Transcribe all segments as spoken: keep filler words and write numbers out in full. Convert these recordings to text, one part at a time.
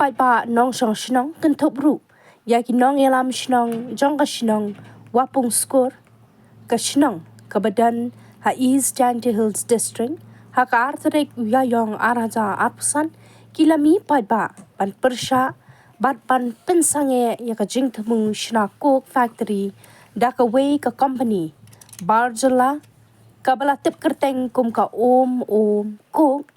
Paidbah nongshong shnong kynthup ruh ïa ki nongïalam shnong jong ka shnong Wapung Skur, ka shnong kaba don ha East Jaintia Hills District, ha ka ar tarik u Ïaïong ar hajar arphew san, ki la mih paidbah ban pyrshah bad ban pynsangeh ïa ka jingthmu shna coke factory da kawei ka company bar jylla, kaba la tip kyrteng kum ka Om Om Coke,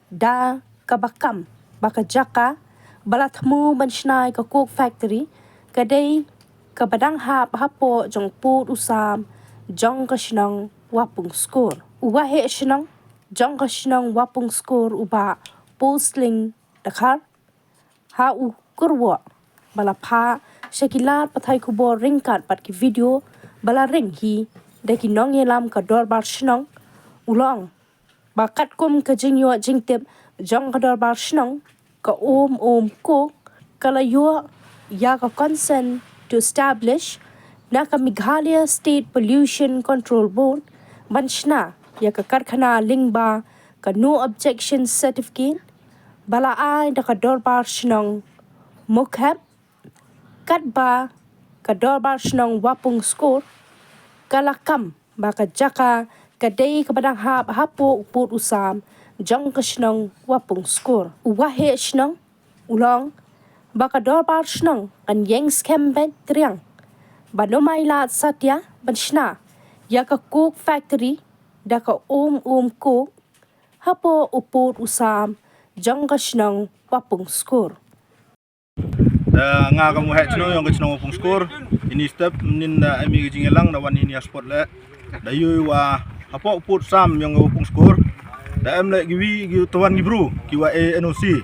da kaba kam ba ka jaka ba la thmu ban shna ïa ka coke factory ka dei kaba dang hap hapoh jong pud u sam jong ka shnong Wapung Skur. U waheh shnong jong ka shnong Wapung Skur, u Bah Posling Dkhar, ha u kyrwoh ba la phah sha ki lad pathai khubor ryngkat bad ki video ba la ring hi da ki nongïalam ka dorbar shnong, u la ong ba katkum ka jingïoh jingtip jong ka dorbar shnong, ka Om Om Coke ka la ïoh ïa ka consent to establish na ka Meghalaya State Pollution Control Board ban shna ïa ka karkhana lyngba ka no objection certificate ba la ai da ka dorbar shnong Mukhep, katba ka dorbar shnong Wapung Skur ka la kam ba ka jaka ka dei kaba dang hap hapoh u pud u sam jong ka shnong Wapung Skur. U waheh shnong u la ong ba ka dorbar shnong kan ïeng skhem beit triang ba ym ai lad satia ban shna ïa ka coke factory da ka Om Om Coke hapoh u pud u sam jong ka shnong Wapung Skur. Da nga kam u waheh shnong ïong ka shnong Wapung Skur. Ini step mynnin da em i ka jingïalang da wan ini ha spot leh. Da ïohi wa hapoh pud sam ïong ka Wapung Skur da em leh kiwi ki tuan ki bru kiwa ai N O C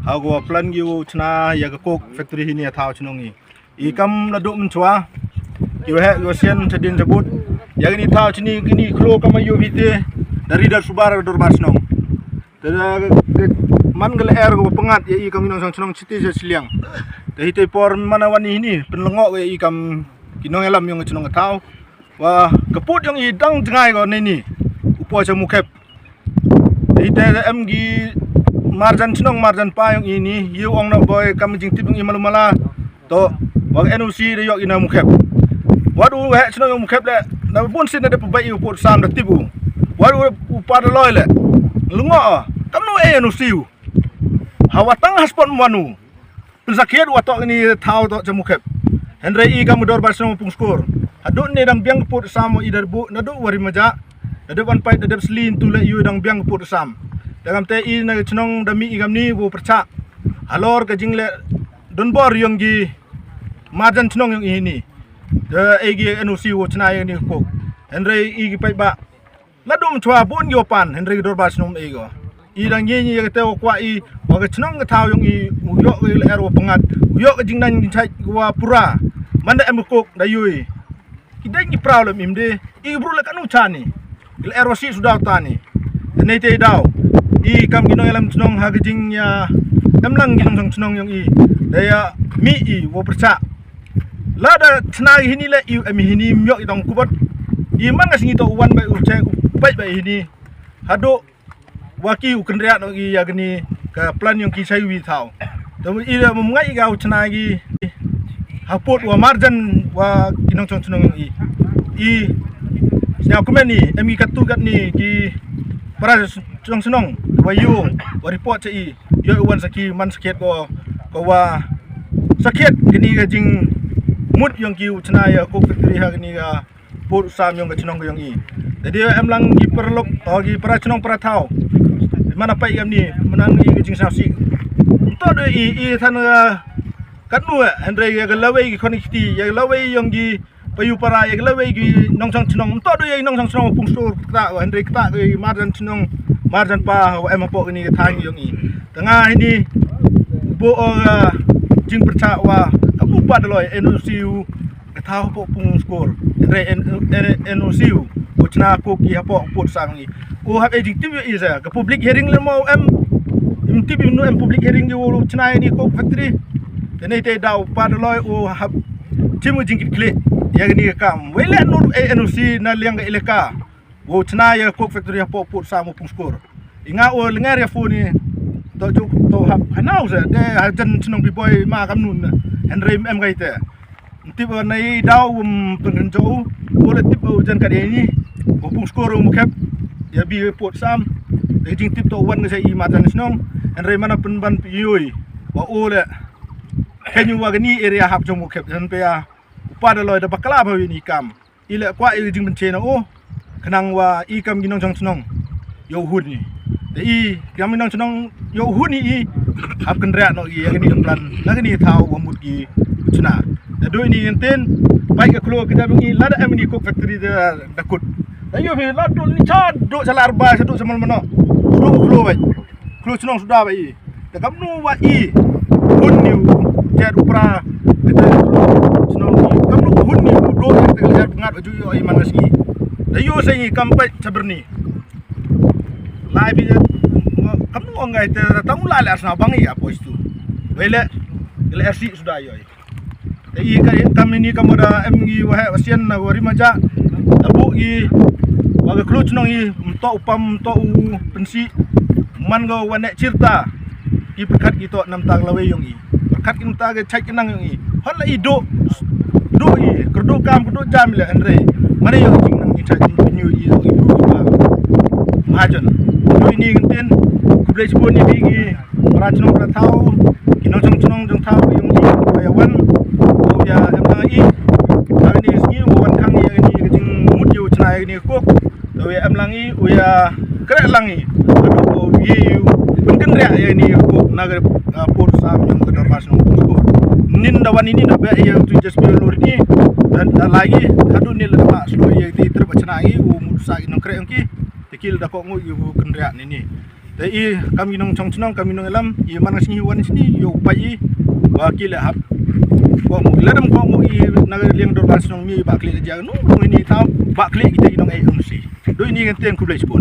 ha kawa plan kiwa chna ïa ka coke factory hini ha thaw shnong i. I kam la duh mynchwa, ki waheh ki wasien chadien chabud. Ïa kini thaw chini kini khloo kam ïoh bite da ri da subar ka dorbar shnong. Te da man ka lyer ka pyngngad ïa i kam i nongshong shnong chiti sha shiliang. Te hitei por man wan i hini pynlyngngoh ïa i kam ki nongïalam ïong ka shnong ka thaw. Wa ka pud ïong i dang jngai ko nini u poi sha Mukhep. Te hitei da em ki marjan shnong marjan pa ïong i ni, ïu ong na boi kam jingtip ïong i malu mala. To wa N O C da ïoh i na Mukhep. Wa du waheh shnong ïong Mukhep leh na bun sien da pynbeit i u pud sam da tip u. Wa du u pa da loi leh lyngngoh kam no ai N O C u. Hawa tang ha spot manu pynsakhiat wa toh ini thaw toh cha Mukhep. Hynrei i kam u dorbar shnong Wapung Skur haduh ne dang biang ka pud sam wa i da buh naduh wa ri maja. Da dep wan pait da dep sli ntu leh ïu dang biang ka pud sam. Da kam te i na ka shnong da mih i kam ni wa pyrchah halor ka jingleh donbor ïong ki marjan shnong ïong i hini. Da ei ki N O C wa chna ïong ni ka coke. Hynrei i ki paidbah la dum chwa bun ki wa pan hynrei ki dorbar shnong ei ko. I dang ngi ngi ka te wa kwah i wa ka shnong ka thaw ïong i u ïoh ka lyer wa pyngngad u ïoh ka jingnan jingchait wa pura. Man da em ka coke da ïohi. Ki dang ki praw lem im de i bru la kanu chani. Ki lyer wa si sudaw tani. Te nei te daw i kam ki nongïalam shnong ha ka jingïa em lang ki nongshong shnong ïong i. Da ïa mih i wa pyrchah. Lada chna i hini leh i em i hini ym ïoh i dang kubot. I man ka sngi to u wan ba u che u peit ba i hini. Haduh wa ki u kynriah noh i ïa kani ka plan ïong ki shai wi thaw. Te i da mum ngai i ka u chna ki ha pud wa marjan wa ki nongshong shnong ïong i. I sñiaw kmen i em i katu katni ki para shong shnong wa ïu wa report cha i. Ïoh i wan sakhi man sakhiat ko ko wa sakhiat kani ka jingmut ïong ki u chna ïa coke factory ha kani ka pud sam ïong ka shnong ka ïong i. Te dei em lang ki paralok o ki para shnong para thaw. Mana pai kam ni mana ngi ka jingsnasih. Nto dei i i than ka katnu hynrei ïa ka lawei ki khon ki kti ïa ka lawei ïong ki payu para ïa ka lawei ki nongshong shnong. Nto dei i nongshong shnong Wapung Skur kata hynrei kata ki marjan shnong marjan pa wa em hapoh kani ka thaiñ ïong i. Te nga hini bo o ka jingpyrchah wa ka pu pa da loi N O C u ka thaw hapoh Wapung Skur. Hynrei N O C u u chna coke ki hapoh pud sam ïong i. U hap ei jingtip ïa i sa ka public hearing le mo em. Im tip im nu em public hearing ki u chna ïa ni coke factory. Te nei te daw pa da loi u hap chim u jingkit klik ïa kani ka kam. Wei le nu ei N O C na liang ka elaka u chna ïa coke factory hapoh pud sam Wapung Skur. I nga u lyngngar ïa phone i To ju to hap hanau se de hajan chnong Pi Boi ma kam nun. Hynrei em kai te. Tip na i daw um pynrynjok u. Ko le tip u jan ka de ni. Ko pung skor u Mukhep. Ya bi pot sam. De jing tip to wan ngi se i matan chnong. Hynrei mana pynban pi yoi. Wa o le. Kenyu wa ni area hap jong Mukhep jan pe ya. Upa da loi da bakla ba ni kam. I le kwah i jingpynche na o. Khnang wa i kam ki nongchong chnong. Yo hun ni. Te i kam ki nongchnong yo hun ni i. Hap kynriah noh i ya kani ka plan na kani ka thaw wa mut ki chna. Te doi ni ngin tin. Pai ka klo kita bang i lada em ni coke factory da da kut. Te yo phi la dol ni cha do cha lar ba cha do cha mal mano. Klo klo bai. Klo chnong suda bai. Te kamnu wa i hun ni u jet u pra. Te klo chnong ni kamnu hun ni u do te jet ngat ju yo i man nasi. Te yo se ni kam pai cha berni. Lai bi kamnu ong ngai te tang u la le asna bang i a poistu. Wele le asi suda yo i. Te i ka kam ini kam da em ngi wa he wa sian na wa rima ja. Tabu i wa ka klo chnong i mto u pam mto u pensi. Man go wa ne chirta. Ki perkat ki to nam tag lawei yong i. Perkat ki mta ga chait kenang yong i. Hon la i do do i kerdo kam kerdo jam le andre. Mare yong i nang i chait ni nyu i yong i bru i ba. Majon. Do ini ngentin. Kublai chibun ni bi ki. Para chnong para thaw, ki nongchong chnong jong thaw yong i, ba ya wan, ba ya em tang i, ba ni sngi, ba wan khang ya ni ka jingmut yu chna ya ni kok, ba ya em lang i, ba ya kreh lang i, ba do ba ye yu, pynken ria ya ni kok, na ka por sam yong ka dorbar chnong kok. Nin da wan ini da ba ya tu jes bi lor ni, dan da lagi, hadu ni la ba slo ya ti ter ba chna i, u mut sa i nong kreh yong ki, te ki la da kok ngu yu kynriah ni ni. Te i kam i nong chong chnong kam i nong ilam i man sngi wan sngi yo pa i ba ki le hap. Ko mu le dam ko mu i na liang dor ban chnong mi ba klik ja nu nu ni tau ba klik kita i nong ai um si. Doi ni ngan ten kublai chibun.